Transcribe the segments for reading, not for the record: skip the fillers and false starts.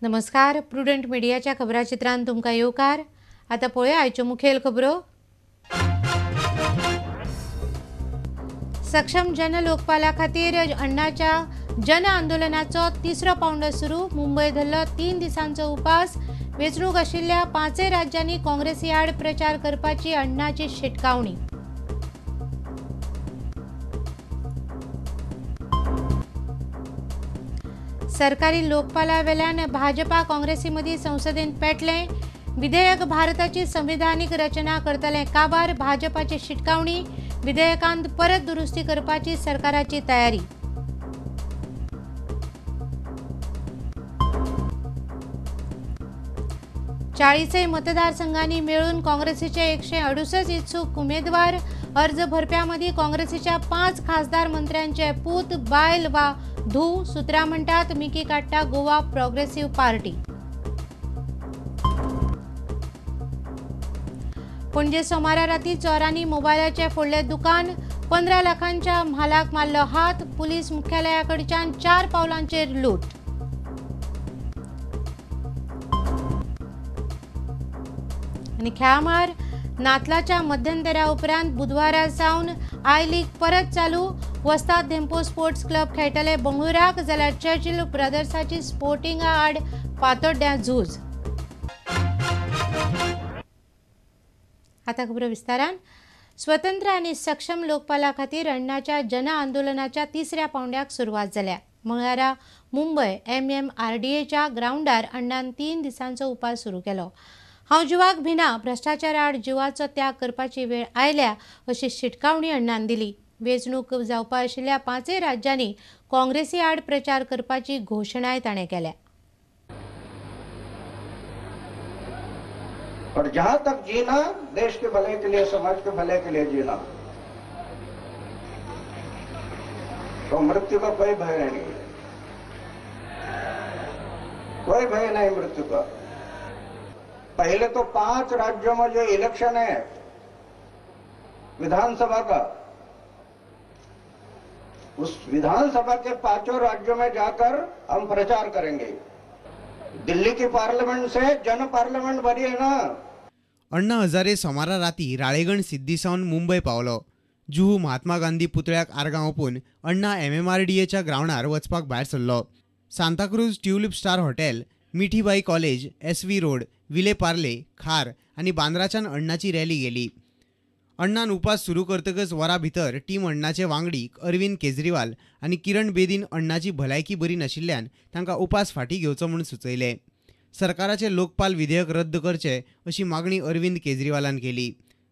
नमस्कार, प्रुडंट मीडियाच्या खबराचित्रांत तुमकां येवकार। आतां पळोवया आयच्यो मुखेल खबरो। सक्षम जन लोकपाला खातीर अण्णाच्या जन आंदोलनाचो तिसरो पावंडो सुरू। मुंबय धरलो 3 दिसांचो उपास। वेंचणूक आशिल्ल्या 5 राज्यांनी काँग्रेसी आड प्रचार करपाची अण्णाची शिटकावणी। सरकारी लोकपाला वेल्यान भाजपा काँग्रेसी मदीं संसदेंत पेटलें। विधेयक भारताची संविधानीक रचना करतलें काबार। भाजपाची शिटकावणी। विधेयकांत परत दुरुस्ती करपाची सरकाराची तयारी। चाळीसय मतदारसंघांनी मेळून काँग्रेसीचे 168 इत्सूक उमेदवार। अर्ज भरप्यामदीं काँग्रेसीच्या 5 खासदार मंत्र्यांचे पूत, बायल वा धूव। सूत्रां म्हणटात मिकी काडटा गोवा प्रोग्रेसिव्ह पार्टी। पणजे सोमारा राती चोरांनी मोबायलाचें फोडलें दुकान। 15 लाखांच्या म्हालाक मारलो हात। पुलीस मुख्यालया कडच्यान 4 पावलांचेर लूट। आनी खेळामळार नातलाच्या मध्यंतरा उपरांत बुधवारा सावन I league परत चालू। वस्ताद धेंपो स्पोर्ट्स क्लब खेळटले बंगळुराक, जाल्यार चर्चिल ब्रदर्साची स्पोर्टिंगा आड फातोड्ड्यां झूज। आतां खबरो विस्तारान। स्वतंत्र आनी सक्षम लोकपाला खातीर अण्णाच्या जन आंदोलनाच्या तिसऱ्या पावंड्याक सुरवात जाल्या। मंगळारा मुंबय MMRDAच्या ग्रावंडार अण्णान 3 दिसांचो उपास सुरू केलो। हांव जिवाक भिना, भ्रश्टाचारा आड जिवाचो त्याग करपाची वेळ आयल्या अशी शिटकावणी अण्णान दिली। वेंचणूक जावपा आशिल्ल्या 5 राज्यांनी काँग्रेसी आड प्रचार करपाची घोशणाय ताणें केल्या। और जहां तक जीना देश के भले के लिए, समाज के भले के लिए जीना, तो मृत्यु का कोई भय नहीं, कोई भय नहीं मृत्यु का। पहले तो 5 राज्यों में जो इलेक्शन है विधानसभा का, उस विधानसभा के 5 राज्यों में जाकर हम प्रचार करेंगे। दिल्ली की पार्लियामेंट से जन पार्लियामेंट बनी है ना। अण्णा हजारे सोमारा राती राळेगण सिद्धी सावन मुंबय पावलो। जुहू महात्मा गांधी पुतळ्याक आर्गां ओंपून अण्णा MMRDAच्या ग्रावंडार वचपाक भायर सरलो। Santacruz Tulip Star Hotel, Mithibai College, SV Road, Vile Parle, Khar आनी बांद्राच्यान अण्णाची रॅली गेली। अण्णान उपास सुरू करतकच वरां भितर टीम अण्णाचे वांगडी अरविंद केजरीवाल आनी किरण बेदीन अण्णाची भलायकी बरी नाशिल्ल्यान तांकां उपास फाटीं घेवचो म्हूण सुचयलें। सरकाराचें लोकपाल विधेयक रद्द करचें अशी मागणी अरविंद केजरीवालान केली।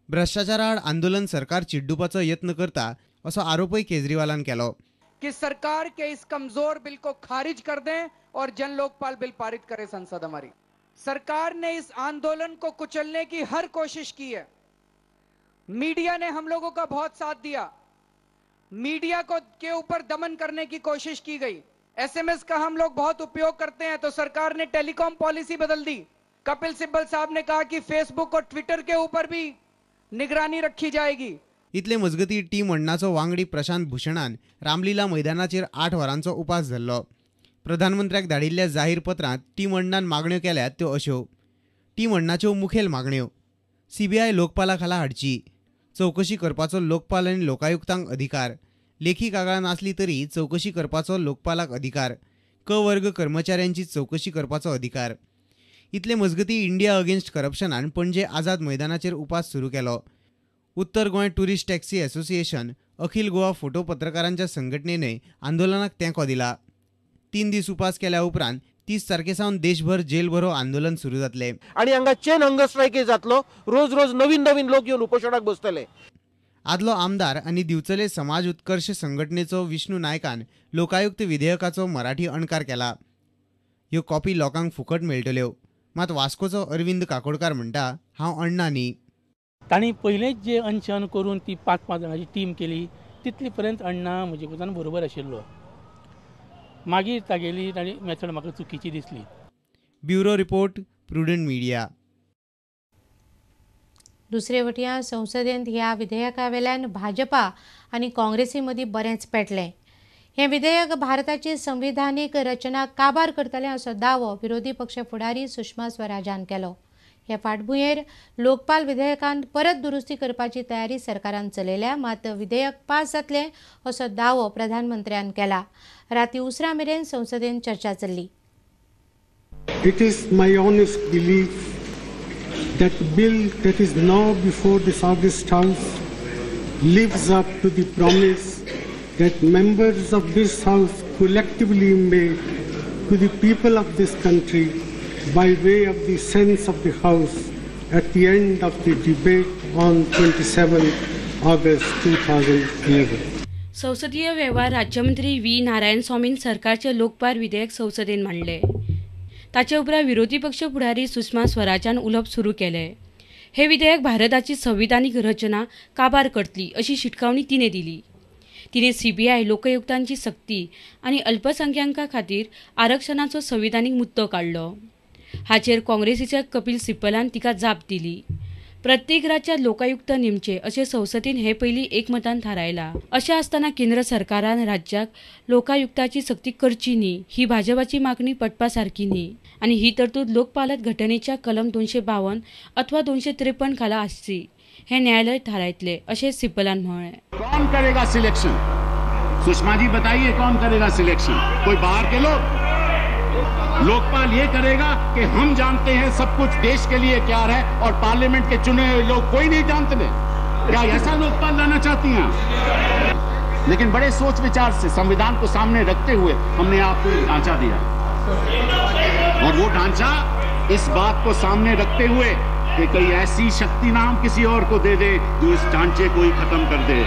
भ्रश्टाचारा आड आंदोलन सरकार चिड्डुपाचो यत्न करता असो आरोपय केजरीवालान केलो। कि सरकार के इस कमजोर बिल को खारिज कर दें और जन लोकपाल बिल पारित करे संसद हमारी। सरकार ने इस आंदोलन को कुचलने की हर कोशिश की है। मीडिया ने हम लोगों का बहुत साथ दिया। मीडिया को के ऊपर दमन करने की कोशिश की गई। SMS का हम लोग बहुत उपयोग करते हैं, तो सरकार ने टेलीकॉम पॉलिसी बदल दी। कपिल सिब्बल साहब ने कहा कि फेसबुक और ट्विटर के ऊपर भी निगरानी रखी जाएगी। इतले मजगती टीम अण्णाचो वांगडी प्रशांत भूषणान रामलीला मैदानाचेर 8 वरांचो उपास धरलो। प्रधानमंत्र्याक धाडिल्ल्या जाहीर पत्रांत टीम अण्णान मागण्यो केल्यात त्यो अश्यो। टीम अण्णाच्यो मुखेल मागण्यो: CBI लोकपाला खाला हाडची, चवकशी करपाचो लोकपाल आनी लोकायुक्तांक अधिकार, लेखी कागाळ नासली तरी चवकशी करपाचो लोकपालाक अधिकार, क वर्ग कर्मचाऱ्यांची चवकशी करपाचो अधिकार। इतले मजगती इंडिया अगेन्स्ट करप्शनान पणजे आझाद मैदानाचेर उपास सुरू केलो। उत्तर गोंय टुरिस्ट टॅक्सी असोसिएशन, अखिल गोवा फोटो पत्रकारांच्या संघटनेने आंदोलनाक तेंको दिला। 3 दीस उपास केल्या उपरांत 30 तारखे सावन देशभर जेल भरो आंदोलन सुरू जातले आनी हांगा चेन हंगर स्ट्रायकय जातलो. रोज रोज नवीन नवीन लोक येवन उपोशणाक बसतले. आदलो आमदार आनी दिवचले समाज उत्कर्ष संघटनेचो विष्णू नायकान लोकायुक्त विधेयकाचो मराठी अणकार केला. ह्यो कॉपी लोकांक फुकट मेळटल्यो. मात वास्कोचो अरविंद काकोडकार म्हणटा, हांव अण्णा न्ही. तांणी पयलेंच जे अनशन करून ती 5-5 जाणांची टीम केली तितली पर्यंत अण्णा म्हजे कडल्यान बरोबर आशिल्लो. मागीर तागेली ताणी मेथड म्हाका चुकीची दिसली. Bureau report, Prudent Media. दुसरे वटयां संसदेंत ह्या विधेयका वेल्यान भाजपा आनी काँग्रेसी मदीं बरेंच पेटलें. हें विधेयक भारताची संविधानीक रचना काबार करतलें असो दावो विरोधी पक्ष फुडारी सुषमा स्वराजान केलो. हे फाटभुंयेर लोकपाल विधेयकांत परत दुरुस्ती करपाची तयारी सरकारान चलयल्या. मात विधेयक पास जातलें असो दावो प्रधानमंत्र्यान केला. राती उसरां मेरेन संसदेंत चर्चा चल्ली. It is my honest belief that the bill that is now before this august house lives up to the promise that members of this house collectively made to the people of this country by way of the sense of the house at the end of the debate on 27 August 2011. संसदीय व्यवहार राज्यमंत्री V नारायणस्वामीन सरकारचे लोकपाल विधेयक संसदेन मांडले. ताचे उपरांत विरोधी पक्ष फुडारी सुषमा स्वराजान उलोवप सुरू केले. हे विधेयक भारताची संविधानीक रचना काबार करतली अशी शिटकावणी तिने दिली. तिने सीबीआय लोकयुक्तांची सक्ती आनी अल्पसंख्याकां खातीर आरक्षणाचो संविधानीक मुद्दो काडलो. हाचेर काँग्रेसीच्या कपिल सिब्बलान तिका जाप दिली. प्रत्येक राज्यात लोकायुक्त नेमचे अशें संसदेन हे पयलीं एकमतान थारायलां. अशें आसतना केंद्र सरकारान राज्याक लोकायुक्ताची सक्ती करची न्ही ही भाजपाची मागणी पटपा सारकी न्ही आनी ही तरतूद लोकपालात घटनेच्या कलम 252 अथवा 253 खाला आसची हे न्यायालय थारायतले अशें सिब्बलान म्हळें. कौन करेगा सिलेक्शन? सुषमा जी बताइए, कौन करेगा सिलेक्शन? कोई बाहर के लोग? लोकपाल ये करेगा कि हम जानते हैं सब कुछ देश के लिए क्या है और पार्लियामेंट के चुने हुए लोग कोई नहीं जानते। क्या ऐसा लोकपाल लाना चाहती हैं? लेकिन बड़े सोच विचार से संविधान को सामने रखते हुए हमने आपको एक ढांचा दिया और वो ढांचा इस बात को सामने रखते हुए कि कहीं ऐसी शक्ति ना हम किसी और को दे दे जो इस ढांचे को ही खत्म कर दे।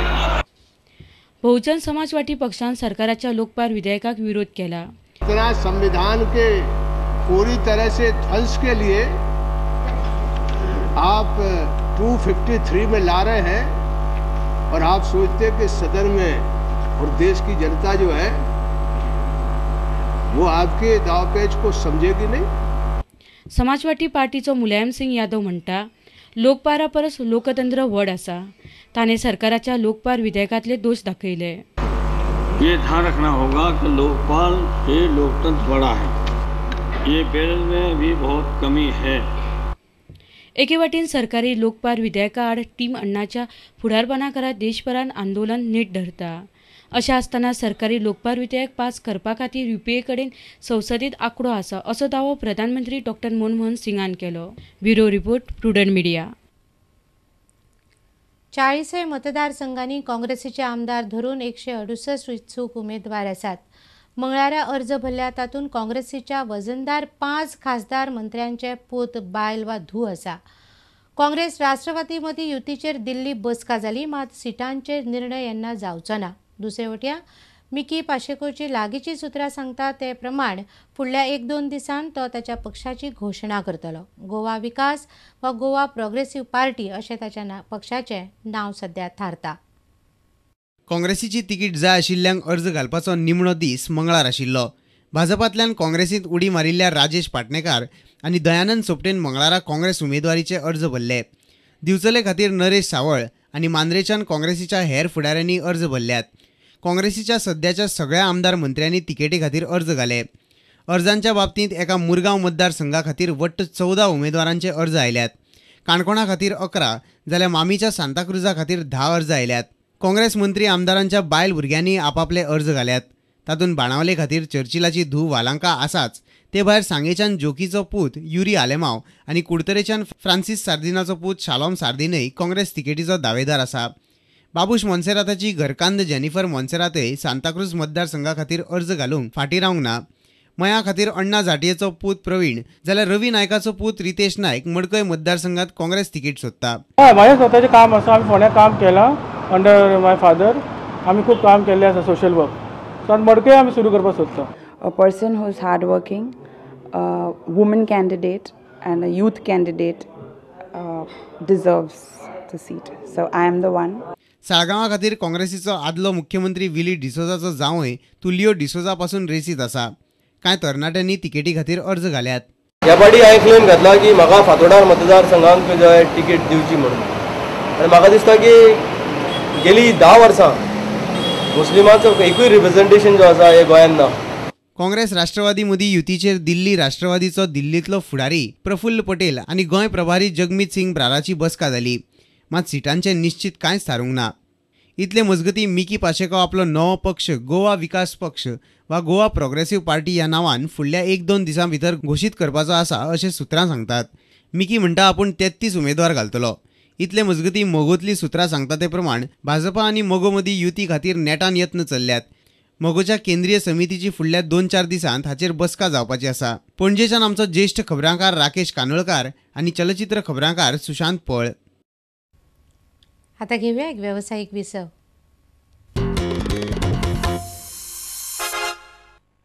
बहुजन समाजवादी पक्षान सरकाराच्या लोकपाल विधेयकाक विरोध केला। इतना संविधान के पूरी तरह से ध्वंस के लिए आप 253 में ला रहे हैं और आप सोचते हैं कि सदन में और देश की जनता जो है वो आपके दावपेच को समझेगी नहीं। समाजवादी पार्टीचो मुलायम सिंग यादव म्हणटा, लोकपाला परस लोकतंत्र व्हड आसा. ताणें सरकाराच्या लोकपाल विधेयकांतले दोश दाखयले. ये ध्यान रखना होगा कि लोकपाल से लोकतंत्र बड़ा है, ये बिल में भी बहुत कमी है। एके वाटेन सरकारी लोकपाल विधेयका आड टीम अण्णाच्या फुडारपणा खाला देशभरात आंदोलन नेट धरता. अशें आसतना सरकारी लोकपाल विधेयक पास करपा खातीर यूपीए कडेन संसदेंत आंकडो आसा असो दावो प्रधानमंत्री डॉक्टर मनमोहन सिंगान केलो. Bureau report, Prudent Media. 40 मतदारसंघांनी काँग्रेसीचे आमदार धरून 168 इत्सूक उमेदवार आसात. मंगळारा अर्ज भरल्या तातूंत काँग्रेसीच्या वजनदार 5 खासदार मंत्र्यांचे पूत, बायल वा धूव आसा. काँग्रेस राष्ट्रवादी मदीं युतीचेर दिल्ली बसका जाली, मात सिटांचेर निर्णय येन्ना जावचो ना. दुसरे वटयां मिकी पाशेकोची लागींची सुत्रां सांगता ते प्रमाण फुडल्या 1-2 दिसांत तो ताच्या पक्षाची घोशणा करतलो. गोवा विकास वा गोवा प्रोग्रेसिव्ह पार्टी अशें ताच्या पक्षाचें नांव सध्या थारता. काँग्रेसीची तिकीट जाय आशिल्ल्यांक अर्ज घालपाचो निमणो दीस मंगळार आशिल्लो. भाजपांतल्यान काँग्रेसींत उडी मारिल्ल्या राजेश पाटणेकार आनी दयानंद सोपटेन मंगळारा काँग्रेस उमेदवारीचे अर्ज भरले. दिवचले खातीर नरेश सावळ आनी मांद्रेच्यान काँग्रेसीच्या हेर फुडाऱ्यांनी अर्ज भरल्यात. काँग्रेसीच्या सद्याच्या सगळ्या आमदार मंत्र्यांनी तिकेटी खातीर अर्ज घाले. अर्जांच्या बाबतींत एका मुरगांव मतदारसंघा खातीर वट्ट 14 उमेदवारांचे अर्ज आयल्यात. काणकोणा खातीर 11 जाल्यार मामीच्या सांताक्रुजा खातीर 10 अर्ज आयल्यात. काँग्रेस मंत्री आमदारांच्या बायल भुरग्यांनी आपापले अर्ज घाल्यात. तातूंत बाणावले खातीर चर्चिलाची धूव वालांका आसाच, ते भायर सांगेच्यान जोकीचो पूत युरी आलेमाव आनी कुडतरेच्यान फ्रांसीस सार्दिनाचो पूत शालोम सार्दिनय काँग्रेस तिकेटीचो दावेदार आसा. बाबूश मोन्सेराताची घरकान्न जेनिफर मोन्सेरातय सांताक्रूज मतदारसंघा खातीर अर्ज घालूंक फाटीं रावंक ना. मया खातीर अण्णा झांटयेचो पूत प्रवीण जाल्यार रवी नायकाचो पूत रितेश नायक मडकय मतदारसंघात काँग्रेस तिकीट सोदता. हय, म्हाजें स्वताचें काम आसा. आमी फोंड्या काम केलां अंडर my father. आमी खूब काम केल्लें आसा सोशल वर्क. सो आतां मडकय आमी सुरू करपाक सोदता. A person who is hard working, woman candidate and a youth candidate deserves the seat. So I am the one. साळगांवा खातीर काँग्रेसीचो आदलो मुख्यमंत्री विली डिसोजाचो जावंय तुलियो डिसोजा पासून रेसीत आसा. कांय तरणाट्यांनी तिकेटी खातीर अर्ज घाल्यात. ह्या फावटी हांवें क्लेम घातला की म्हाका फातोर्डा मतदारसंघाक जो तिकेट दिवची म्हणून. आनी म्हाका दिसता की गेली 10 वर्सां मुस्लिमांचो एकूय रिप्रेझेंटेशन जो आसा हे गोंयांत ना. काँग्रेस राष्ट्रवादी मदीं युतीचेर दिल्ली राष्ट्रवादीचो दिल्लींतलो फुडारी प्रफुल्ल पटेल आनी गोंय प्रभारी जगमीत सिंग ब्राराची बसका जाली. मात सिटांचें निश्चित कांयच थारूंक ना. इतले मजगतीं मिकी पाशेको आपलो नवो पक्ष गोवा विकास पक्ष वा गोवा प्रोग्रेसिव्ह पार्टी ह्या नांवान फुडल्या 1-2 दिसां भितर घोशीत करपाचो आसा अशें सुत्रां सांगतात. मिकी म्हणटा आपूण 33 उमेदवार घालतलो. इतले मजगतीं मगोंतलीं सुत्रां सांगता ते प्रमाण भाजपा आनी मगो मदीं युती खातीर नेटान यत्न चल्ल्यात. मगोच्या केंद्रीय समितीची फुडल्या 2-4 दिसांत हाचेर बसका जावपाची आसा. पणजेच्यान आमचो ज्येश्ठ खबरांकार राकेश कानोळकार आनी चलचित्र खबरांकार सुशांत पळ. आता घेऊया एक व्यावसायिक विसव.